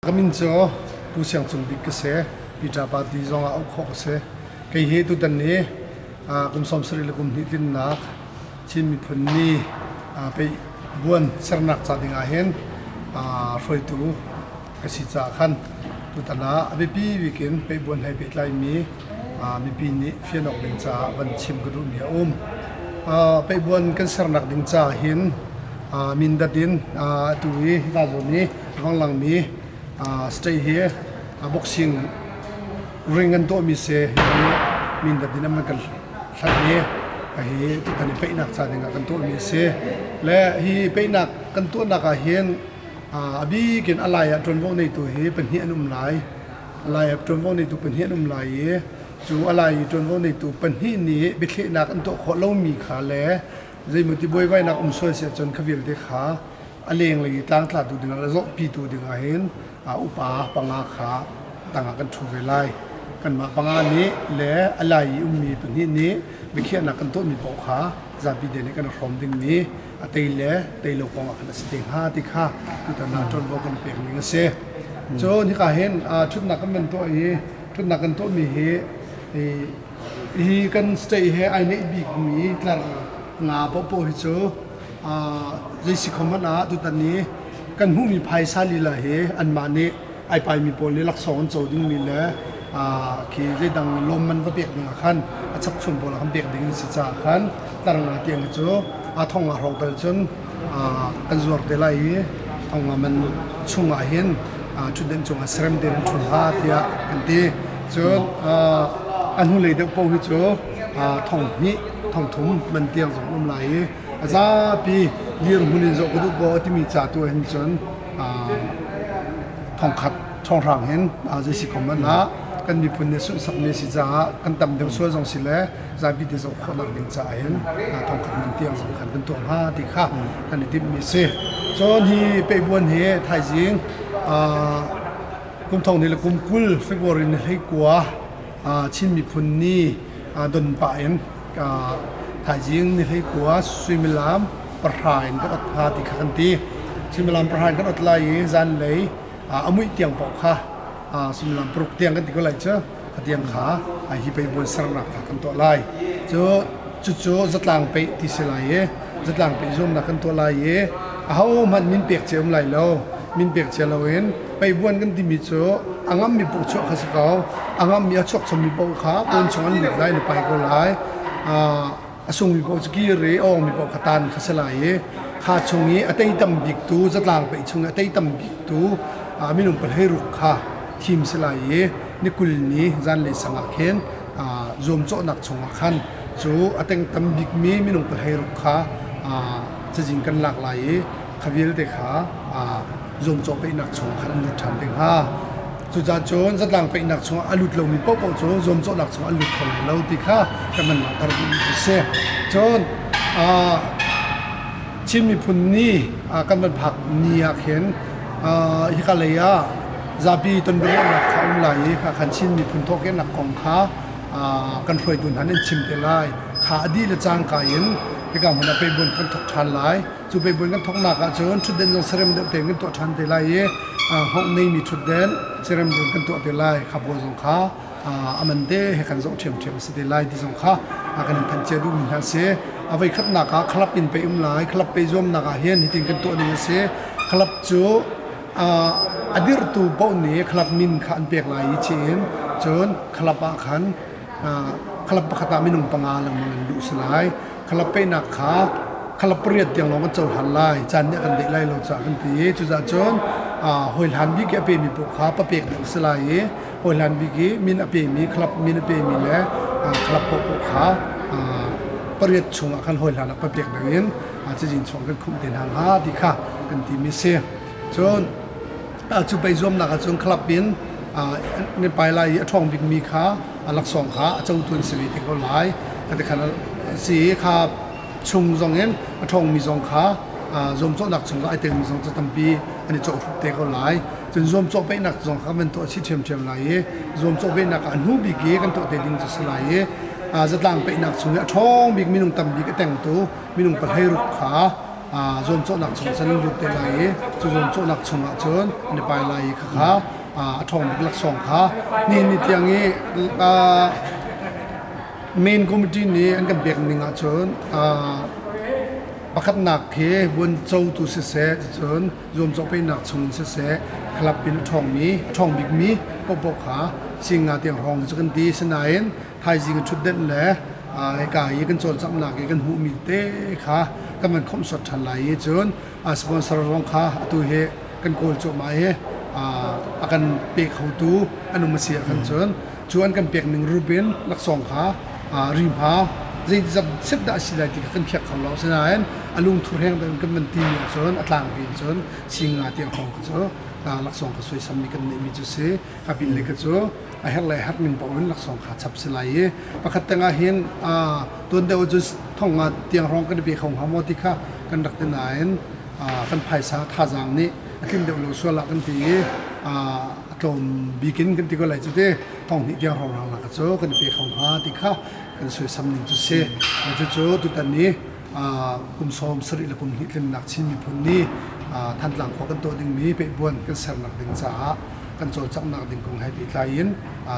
Ka min cu Pu Siang Cung Bik ka si. Peter Party zong ah auh khawh ka si. Kei hi tutan ni kum 70 le kum hnih tlinnak Chin miphun ni pei buan sernak ca ding ah hin hruaitu ka si caah khan tutan ah a biapi bik in pei buan he pehtlaimi mipi nih fian awk ding caah van chim ka duhmi a um. Peihbuan kan sernak ding caah hin mindat in atu hi hika zawn hi Ranglang state hi boxing ring an tuahmi si hi mindat in an kan hlat i hi tutan i peihnak ca ding ah kan tuahmi a si. Le hi peihnak kan tuahnak ah hin a bik in a lai ah ṭuanvo neitu hi pahnih an um lai. A lai ah ṭuanvo neitu pahnih an um lai i cu a lai i ṭuanvo neitu pahnih nih biathlehnak an tuah khawh lomi kha le zeimaw ti buaibainak um sual si ahcun kha vialte kha a lenglei i tlangtlatu dingah le zohpitu dingah hin upa panga kha tangah kan ṭhu ve lai. Kanmah panga nih le a lai i ummi pahnih nih biakhiahnak kan tuahmi paoh kha zapi te nih kan i hrawm dingmi a tei le tei lo kong ah khan a si te hnga ti kha tutan ah ṭuanvo kan pek ning a si. Cun hika hin ṭhutnak kan van tuah i ṭhutnak kan tuahmi hi hi kan state he ai neih bikmi tlar nga paohpaoh hi cu Zei si kho hmanh ah tutan i kan hmuhmi phaisa lila hi anmah nih ai paimi pawl nih laksawng an co dingmi le khi zeidang lawmman va pek ding ah khan a chapchun pawl ah khan pek ding an si caah khan tlar nga tiang hi cu a thong nga hrawng tal cun kan zuar te lai i thong nga man chung ah hin ṭhutdenh cungah serem tein an ṭhu hnga tiah kan ti. Cun a hnulei deuh paoh hi cu thong hnih thong thum man tiang zong um lai i a zapi dirhmun in zoh ka duh ko timi ca tu hin cun thongkhat thonghrang hin zei si ko man ah kan miphun nih sunhsakmi a si caah kan tam deuh sual zong si le zapi te zoh khawhnak ding caah hin thongkhat man tiang zong khan kan tuah hnga ti kha kan i timhmi a si. Cun hi peihbuan hi thaizing kum thong ni le kum 20 February ni 19 Chin miphun ni don pah in thaizing ni 19 suimilam 10 in kan ot hnga ti kha kan ti. Suimilam 10 in kan ot lai i zanlei a muih tiang paoh kha suimilam 6 tiang kan ti ko lai cu tiang kha hi pei buan sernak kha kan tuah lai. Cu cucu zatlang peih ti si lai i zatlang peih zuamnak kan tuah lai i ahohmanh min pek cia um lai lo. Min pek cia loin peihbuan kan timi cu a ngammi paoh chuah kha si ko. A ngammi a chuak chommi paoh kha kawn chung an lut lai na pai ko lai. A sungmi paoh cu kir i a awngmi paoh kha tan kha si lai i kha chung i a tei tam biktu zatlang peih chung i a tei tam biktu minung 16 kha thim si lai i ni 20 ni zanlei sang ah khin zuamcawhnak chungah khan cu a teng tam bikmi minung 16 kha cazin kan lak lai i kha vialte kha zuamcawh peihnak chungah khan an lut ṭhan te hnga. Cucaah cun zatlang peihnak chungah a lut lomi paohpaoh cu zuamcawhnak chungah an lut kho lai lo ti kha kan van langhter duhmi cu si. Cun Chin miphun ni kan van phak ni ah khin hika lei ah zapi tonbiaruahnak kha um lai i kha khan Chin miphun thawhkehnak kong kha kan hruaitu hna nih an chim te lai. Kha a dih le cangka in hika hmun ah peihbuan kan thawk ṭhan lai. Cu peihbuan kan thawknak ah cun ṭhutden zong serem deuh tein kan tuah ṭhan te lai i hngauh neimi ṭhutden serem deuh in kan tuah te lai. Kha pawl zong kha a man te he kan zoh ṭhiamṭhiam a si te lai ti zong kha kan in thanh cia duhmi hna a si. A voikhatnak ah club in pei um lai. Club pei zuamnak ah hin hitin kan tuah ning a si. Club cu a dirhtu paoh nih club min kha an pek lai i chiin cun club ah khan club pakhat ah minung panga lengmang in luh si lai. Club peihnak kha club pariat tiang lawng kan cohlan lai. Caan nih a kan deih lai lo caah kan ti i cucaah cun hawihlan bik i a pemi paoh kha papek deuh si lai i hawihlan bik i min a pemi club min a pemi le club paohpaoh kha pariat chungah khan hawihlan ah papek deuh in cazin chung kan khumh te hna hnga ti kha kan timi si. Cun cu pei zuamnak ahcun club in nan pai lai i a ṭhawng bikmi kha laksawng kha a cotu an si ve te ko lai. Kha ti khan si kha chung zong in a ṭhawngmi zong kha zuamcawhnak chung ai telmi zong cu tampi an i cawhhrup te ko lai. Cun zuamcawh peihnak zong kha van tuah chih ṭhiamṭhiam lai i zuamcawh peihnak ah a hnu bik i kan tuah te ding cu si lai i zatlang peihnak chung i a ṭhawng bik minung tam bik a tengtu minung 16 kha. Zuamcawhnak chung cun an lut te lai i cu zuamcawhnak chungah cun an i pai lai i khakha a ṭhawng bik laksawng kha nihin ni tiang i main committee nih an kan pek ning ahcun pakhatnak khi buancotu siseh cun zuamcawh peihnak chung in siseh club in a ṭhawngmi a ṭhawng bikmi paohpaoh kha singa tiang hrawng cu kan ti. Sinain thaizing a ṭhutdenh le hika i kan cawlcanghnak i kan hmuhmi te kha kan van khawmhsuat ṭhan lai i cun sponsor zong kha atu hi kan kawl cuahmah i a kan pe khotu an um a si ahkhan cun cu an kan pek ning rup in laksawng kha rihma zeizat set dah a si lai ti kha kan khiak kho lo. Asinain a lungthur heng deuh in kan van timi ahcun a tlangpi in cun singa tiang hrawng kha cu laksawng kha suaisammi kan neihmi cu si. A pin le kha cu a herh le herh ning paoh in laksawng kha chap si lai i pakhat teng ah hin tuan deuh cu thong nga tiang hrawng kan i pe kho hnga maw ti kha kan rak ti nain kan phaisa thazaang nih a tlin deuh lo sual ah kan ti i a tlawm bik in kan ti ko lai cu ti thong hnih tiang hrawng hrawng lak cu kan i pe kho hnga ti kha kan suaisam ning cu si. Cucu tutan ni kum 70 le kum hnih tlinnak Chin miphun nih Thantlang khua kan tuah dingmi peihbuan kan sernak ding caah kan cawlcanghnak ding kong he pehtlai in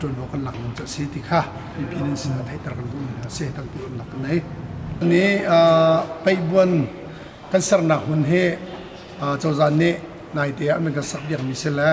ṭuanvo kan lak ning cu a si ti kha mipi nan sinah theihter kan duhmi hna a si. Tampi ruahnak kan nei. Ni peihbuan kan sernak hmun hi cozah nih naite ah an kan sak biakmi si le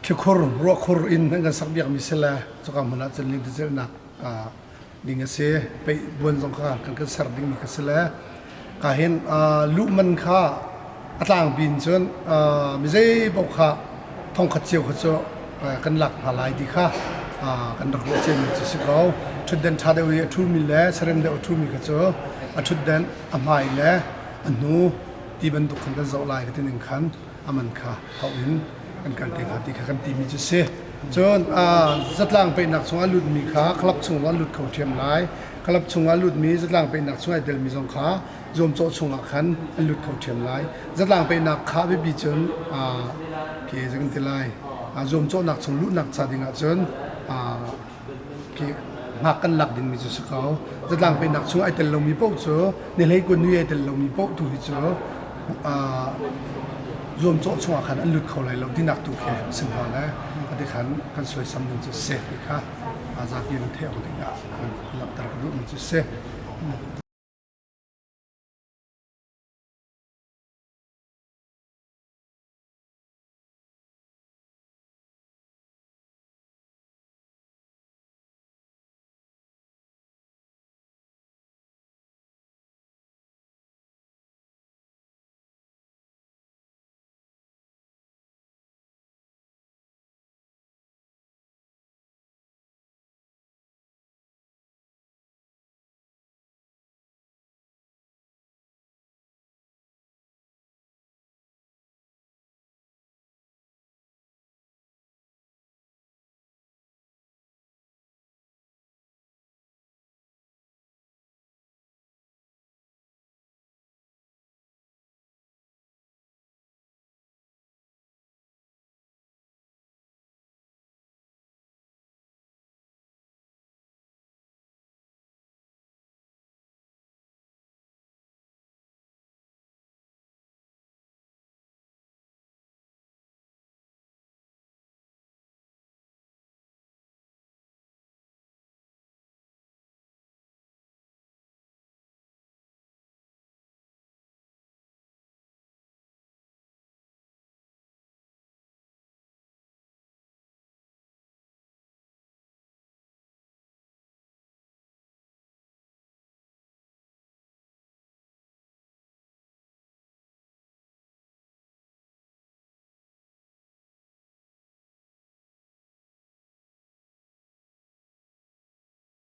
thlikhur ruahkhur in an kan sak biakmi si le cuka hmun ah cun lingtecelhnak ding a si. Peih buan zong kha kan kan ser dingmi kha si le ka hin luh man kha a tlangpi in cun mi zei paoh kha thongkhat cio kha cu kan lak hna lai ti kha kan rak ruah ciami cu si ko. Ṭhutden ṭha deuh i a ṭhumi le sarem deuh a ṭhumi kha cu a ṭhutden a hmai le a hnu ti bantuk khan kan zoh lai ka ti ning khan a man kha hauh in kan kal te hnga ti kha kan timi cu si. Cun zatlang peihnak chungah lutmi kha club chungah lut kho ṭhiam lai. Club chungah lutmi zatlang peihnak chungah ai telmi zong kha zuamcawh chungah khan an lut kho ṭhiam lai. Zatlang peihnak kha biapi cun ke zei kan ti lai. Zuamcawhnak chung luhnak ca ding ahcun khi hngak kan lak dingmi cu si ko. Zatlang peihnak chung ai tel lomi paoh cu ni hlei kun nui ai tel lomi paoh tu hi cu zuamcawh chungah khan an lut kho lai lo tinak tu khi a si hnga le ati khan kan suaisam ding cu si ti kha zapi nan theih awk ding ah kan langhter ka duhmi cu si.